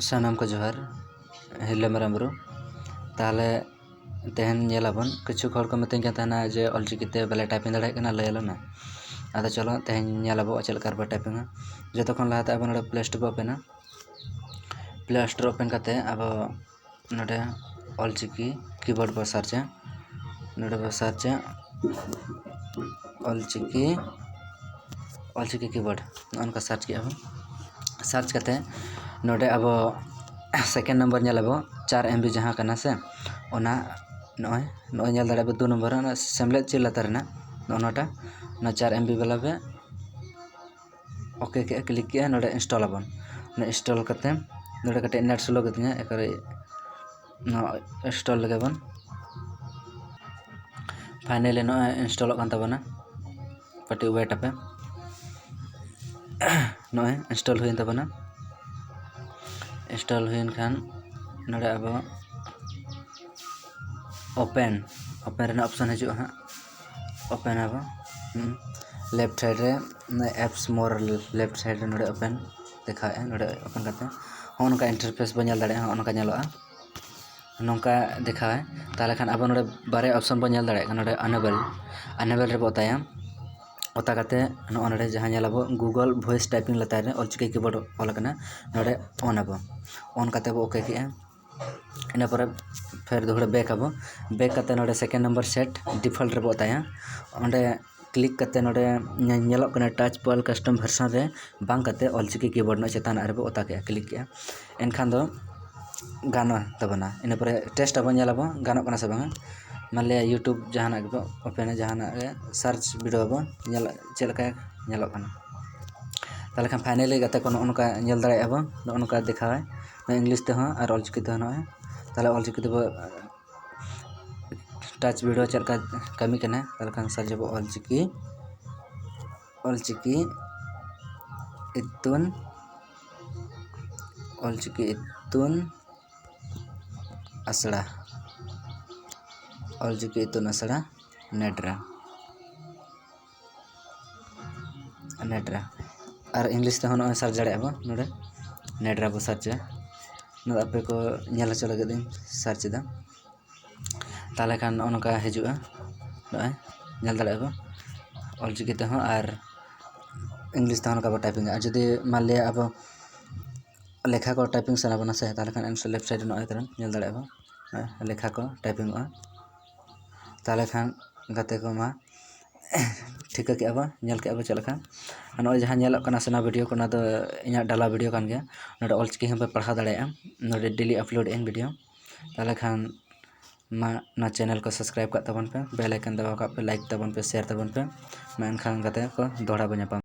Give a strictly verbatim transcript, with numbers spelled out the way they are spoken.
ᱥᱟᱱᱟᱢ ᱠᱚ ᱡᱚᱦᱟᱨ, ᱦᱤᱨᱞᱟᱹ ᱢᱟᱨᱟᱝ ᱵᱩᱨᱩ᱾ ᱛᱟᱦᱚᱞᱮ ᱛᱮᱦᱮᱧ ᱧᱮᱞᱟᱵᱚᱱ, ᱠᱤᱪᱷᱩ ᱦᱚᱲ ᱠᱚ ᱢᱤᱛᱟᱹᱧ ᱠᱟᱱ ᱛᱟᱦᱮᱱᱟ ᱡᱮ ᱚᱞᱪᱤᱠᱤ ᱛᱮ ᱵᱟᱞᱮ typing ᱫᱟᱲᱮᱭᱟᱜ ᱠᱟᱱᱟ, ᱞᱟᱹᱭ ᱟᱞᱮ ᱢᱮ᱾ ᱟᱫᱚ ᱪᱚᱞᱚ ᱛᱮᱦᱮᱧ ᱧᱮᱞᱟᱵᱚ ᱪᱮᱫ ᱞᱮᱠᱟ ᱨᱮᱵᱚ typingᱟ᱾ ᱡᱚᱛᱚ ᱠᱷᱚᱱ ᱞᱟᱦᱟᱛᱮ ᱟᱵᱚ ᱱᱚᱰᱮ Play Store ᱵᱚ ᱚᱯᱮᱱᱟ᱾ Play Store ᱚᱯᱮᱱ ᱠᱟᱛᱮ ᱟᱵᱚ ᱱᱚᱰᱮ ᱚᱞᱪᱤᱠᱤ keyboard ᱵᱚ ᱥᱟᱨᱪᱟ᱾ ᱱᱚᱰᱮ ᱵᱚ ᱥᱟᱨᱪᱟ ᱚᱞᱪᱤᱠᱤ, ᱚᱞᱪᱤᱠᱤ keyboard, ᱱᱚᱜᱼᱚ ᱱᱚᱝᱠᱟ ᱥᱟᱨᱪ ᱠᱮᱜᱼᱟ ᱵᱚᱱ᱾ ᱥᱟᱨᱪ ᱠᱟᱛᱮ ᱱᱚᱰᱮ ᱟᱵᱚ second number ᱧᱮᱞ ᱟᱵᱚ, ᱪᱟᱨ M B ᱡᱟᱦᱟᱸ ᱠᱟᱱᱟ ᱥᱮ, ᱚᱱᱟ ᱱᱚᱜᱼᱚᱭ, ᱱᱚᱜᱼᱚᱭ ᱧᱮᱞ ᱫᱟᱲᱮᱭᱟᱜ ᱵᱚ ᱫᱩ ᱱᱚᱢᱵᱚᱨ ᱨᱮ ᱚᱱᱟ ᱥᱮᱢᱞᱮᱫ ᱪᱤᱱ ᱞᱟᱛᱟᱨ ᱨᱮᱱᱟᱜ ᱱᱚᱜᱼᱚ ᱱᱚᱣᱟᱴᱟᱜ, ᱚᱱᱟ ᱪᱟᱨ M B ᱵᱟᱞᱟ ᱵᱮ OK ᱠᱮᱜᱼᱟ, click ᱠᱮᱜᱼᱟ, ᱱᱚᱰᱮ install ᱟᱵᱚᱱ᱾ ᱱᱚᱰᱮ install ᱠᱟᱛᱮ ᱱᱚᱰᱮ ᱠᱟᱹᱴᱤᱡ net slow ᱜᱮᱛᱤᱧᱟ, ᱮᱠᱟᱨᱮ ᱱᱚᱣᱟ install ᱞᱮᱜᱮ ᱵᱚᱱ᱾ Finally ᱱᱚᱜᱼᱚᱭ installᱚᱜ ᱠᱟᱱ ᱛᱟᱵᱚᱱᱟ, ᱠᱟᱹᱴᱤᱡ wait ᱟᱯᱮ᱾ ᱱᱚᱜᱼᱚᱭ install ᱦᱩᱭᱮᱱ ᱛᱟᱵᱚᱱᱟ᱾ Install ᱦᱩᱭᱮᱱ ᱠᱷᱟᱱ ᱱᱚᱰᱮ ᱟᱵᱚ open, open ᱨᱮᱱᱟᱜ option ᱦᱤᱡᱩᱜᱼᱟ ᱦᱟᱸᱜ᱾ Open ᱟᱵᱚ᱾ ᱦᱩᱸ᱾ Left side ᱨᱮ apps more, left side ᱨᱮ ᱱᱚᱰᱮ open ᱫᱮᱠᱷᱟᱣᱮᱫᱼᱟ᱾ ᱱᱚᱰᱮ open ᱠᱟᱛᱮ ᱦᱚᱸᱜᱼᱚ ᱱᱚᱝᱠᱟ interface ᱵᱚᱱ ᱧᱮᱞ ᱫᱟᱲᱮᱭᱟᱜᱼᱟ᱾ ᱦᱚᱸᱜᱼᱚ ᱱᱚᱝᱠᱟ ᱧᱮᱞᱚᱜᱼᱟ, ᱱᱚᱝᱠᱟ ᱫᱮᱠᱷᱟᱣᱟᱭ᱾ ᱛᱟᱦᱚᱞᱮ ᱠᱷᱟᱱ ᱟᱵᱚ ᱱᱚᱰᱮ ᱵᱟᱨᱭᱟ option ᱵᱚᱱ ᱧᱮᱞ ᱫᱟᱲᱮᱭᱟᱜ ᱠᱟᱱᱟ᱾ ᱱᱚᱰᱮ enable, enable ᱨᱮᱵᱚ ᱚᱛᱟᱭᱟ᱾ ᱚᱛᱟ ᱠᱟᱛᱮ ᱱᱚᱜᱼᱚ ᱱᱚᱰᱮ ᱡᱟᱦᱟᱸ ᱧᱮᱞ ᱟᱵᱚ Google Voice Typing ᱞᱟᱛᱟᱨ ᱨᱮ ᱚᱞᱪᱤᱠᱤ keyboard ᱚᱞ ᱟᱠᱟᱱᱟ, ᱱᱚᱰᱮ on ᱟᱵᱚ᱾ On ᱠᱟᱛᱮ ᱵᱚ OK ᱠᱮᱜᱼᱟ᱾ ᱤᱱᱟᱹ ᱯᱚᱨᱮ ᱯᱷᱮᱨ ᱫᱚᱦᱲᱟ back ᱟᱵᱚ᱾ Back ᱠᱟᱛᱮ ᱱᱚᱰᱮ second number set default ᱨᱮᱵᱚ ᱚᱛᱟᱭᱟ᱾ ᱚᱸᱰᱮ click ᱠᱟᱛᱮ ᱱᱚᱰᱮ ᱧᱮ-, ᱧᱮᱞᱚᱜ ᱠᱟᱱᱟ touch pal custom version ᱨᱮ ᱵᱟᱝ ᱠᱟᱛᱮ ᱚᱞᱪᱤᱠᱤ keyboard ᱨᱮᱱᱟᱜ ᱪᱮᱛᱟᱱ ᱨᱮᱵᱚ ᱚᱛᱟ ᱠᱮᱜᱼᱟ, click ᱠᱮᱜᱼᱟ᱾ ᱮᱱᱠᱷᱟᱱ ᱫᱚ ᱜᱟᱱᱚᱜ ᱛᱟᱵᱚᱱᱟ᱾ ᱤᱱᱟᱹ ᱯᱚᱨᱮ test ᱟᱵᱚᱱ, ᱧᱮᱞ ᱟᱵᱚᱱ ᱜᱟᱱᱚᱜ ᱠᱟᱱᱟ ᱥᱮ ᱵᱟᱝᱟ᱾ ᱢᱟᱱᱞᱤᱭᱟ YouTube ᱡᱟᱦᱟᱱᱟᱜ ᱜᱮᱵᱚ open ᱟ, ᱡᱟᱦᱟᱱᱟᱜ ᱜᱮ search video ᱟᱵᱚᱱ, ᱧᱮᱞ ᱪᱮᱫ ᱞᱮᱠᱟ ᱧᱮᱞᱚᱜ ᱠᱟᱱᱟ᱾ ᱛᱟᱦᱚᱞᱮ ᱠᱷᱟᱱ finally ᱜᱟᱛᱮ ᱠᱚ ᱱᱚᱜᱼᱚ ᱱᱚᱝᱠᱟ ᱧᱮᱞ ᱫᱟᱲᱮᱭᱟᱜᱼᱟ ᱵᱚᱱ, ᱱᱚᱜᱼᱚ ᱱᱚᱝᱠᱟ ᱫᱮᱠᱷᱟᱣᱟᱭ, ᱱᱚᱣᱟ English ᱛᱮᱦᱚᱸ ᱟᱨ ᱚᱞᱪᱤᱠᱤ ᱛᱮᱦᱚᱸ ᱱᱚᱜᱼᱚᱭ᱾ ᱛᱟᱦᱚᱞᱮ ᱚᱞᱪᱤᱠᱤ ᱛᱮᱵᱚ touch video ᱪᱮᱫ ᱞᱮᱠᱟ ᱠᱟᱹᱢᱤ ᱠᱟᱱᱟ, ᱛᱟᱦᱚᱞᱮ ᱠᱷᱟᱱ search ᱟᱵᱚ ᱚᱞᱪᱤᱠᱤ, ᱚᱞᱪᱤᱠᱤ ᱤᱛᱩᱱ, ᱚᱞᱪᱤᱠᱤ ᱤᱛᱩᱱ ᱟᱥᱲᱟ, ᱚᱞᱪᱤᱠᱤ ᱤᱛᱩᱱ ᱟᱥᱲᱟ ᱱᱮᱰᱨᱟ, ᱱᱮᱰᱨᱟ᱾ ᱟᱨ English ᱛᱮᱦᱚᱸ ᱱᱚᱜᱼᱚᱭ search ᱫᱟᱲᱮᱭᱟᱜᱼᱟ ᱵᱚᱱ ᱱᱚᱰᱮ, ᱱᱮᱰᱨᱟ ᱵᱚ search ᱟ᱾ ᱱᱚᱣᱟ ᱫᱚ ᱟᱯᱮ ᱠᱚ ᱧᱮᱞ ᱦᱚᱪᱚ ᱞᱟᱹᱜᱤᱫ ᱤᱧ ᱥᱟᱨᱪ ᱮᱫᱟ᱾ ᱛᱟᱦᱚᱞᱮ ᱠᱷᱟᱱ ᱱᱚᱜᱼᱚ ᱱᱚᱝᱠᱟ ᱦᱤᱡᱩᱜᱼᱟ, ᱱᱚᱜᱼᱚᱭ ᱧᱮᱞ ᱫᱟᱲᱮᱭᱟᱜᱼᱟ ᱵᱚ ᱚᱞᱪᱤᱠᱤ ᱛᱮᱦᱚᱸ ᱟᱨ ᱤᱝᱞᱤᱥ ᱛᱮᱦᱚᱸ ᱱᱚᱝᱠᱟ ᱵᱚ ᱴᱟᱭᱯᱤᱝᱟ᱾ ᱟᱨ ᱡᱩᱫᱤ ᱢᱟᱱ ᱞᱤᱭᱟ ᱟᱵᱚ ᱞᱮᱠᱷᱟ ᱠᱚ ᱴᱟᱭᱯᱤᱝ ᱥᱟᱱᱟ ᱵᱚᱱᱟ ᱥᱮ, ᱛᱟᱦᱚᱞᱮ ᱠᱷᱟᱱ ᱞᱮᱯᱷᱴ ᱥᱟᱭᱤᱰ ᱨᱮ ᱱᱚᱜᱼᱚᱭ ᱛᱟᱵᱚᱱ ᱧᱮᱞ ᱫᱟᱲᱮᱭᱟᱜᱼᱟ ᱵᱚ, ᱱᱚᱜᱼᱚᱭ ᱞᱮᱠᱷᱟ ᱠᱚ ᱴᱟᱭᱯᱤᱝᱚᱜᱼᱟ᱾ ᱛᱟᱦᱚᱞᱮ ᱠᱷᱟᱱ ᱜᱟᱛᱮ ᱠᱚ ᱢᱟ ᱴᱷᱤᱠᱟᱹ ᱠᱮᱜᱼᱟ ᱵᱚ, ᱧᱮᱞ ᱠᱮᱜᱼᱟ ᱵᱚ ᱪᱮᱫ ᱞᱮᱠᱟ᱾ ᱟᱨ ᱱᱚᱜᱼᱚᱭ ᱡᱟᱦᱟᱸ ᱧᱮᱞᱚᱜ ᱠᱟᱱᱟ ᱥᱮ ᱱᱚᱣᱟ ᱵᱷᱤᱰᱤᱭᱳ ᱠᱚ, ᱚᱱᱟ ᱫᱚ ᱤᱧᱟᱹᱜ ᱰᱟᱞᱟ ᱵᱷᱤᱰᱤᱭᱳ ᱠᱟᱱ ᱜᱮᱭᱟ᱾ ᱱᱚᱰᱮ ᱚᱞᱪᱤᱠᱤ ᱦᱚᱸ ᱯᱮ ᱯᱟᱲᱦᱟᱣ ᱫᱟᱲᱮᱭᱟᱜᱼᱟ᱾ ᱱᱚᱰᱮ ᱰᱮᱞᱤ ᱟᱯᱞᱳᱰ ᱟᱹᱧ ᱵᱷᱤᱰᱤᱭᱳ᱾ ᱛᱟᱦᱚᱞᱮ ᱠᱷᱟᱱ ᱢᱟ ᱱᱚᱣᱟ ᱪᱮᱱᱮᱞ ᱠᱚ ᱥᱟᱵᱥᱠᱨᱟᱭᱤᱵᱽ ᱠᱟᱜ ᱛᱟᱵᱚᱱ ᱯᱮ, ᱵᱮᱞ ᱟᱭᱠᱚᱱ ᱫᱟᱵᱟᱣ ᱠᱟᱜ ᱯᱮ, ᱞᱟᱭᱤᱠ ᱛᱟᱵᱚᱱ ᱯᱮ, ᱥᱮᱭᱟᱨ ᱛᱟᱵᱚᱱ ᱯᱮ᱾ ᱢᱟ ᱮᱱᱠᱷᱟᱱ ᱜᱟᱛᱮ ᱠᱚ ᱫᱚᱦᱲᱟ ᱵᱚ ᱧᱟᱯᱟᱢ᱾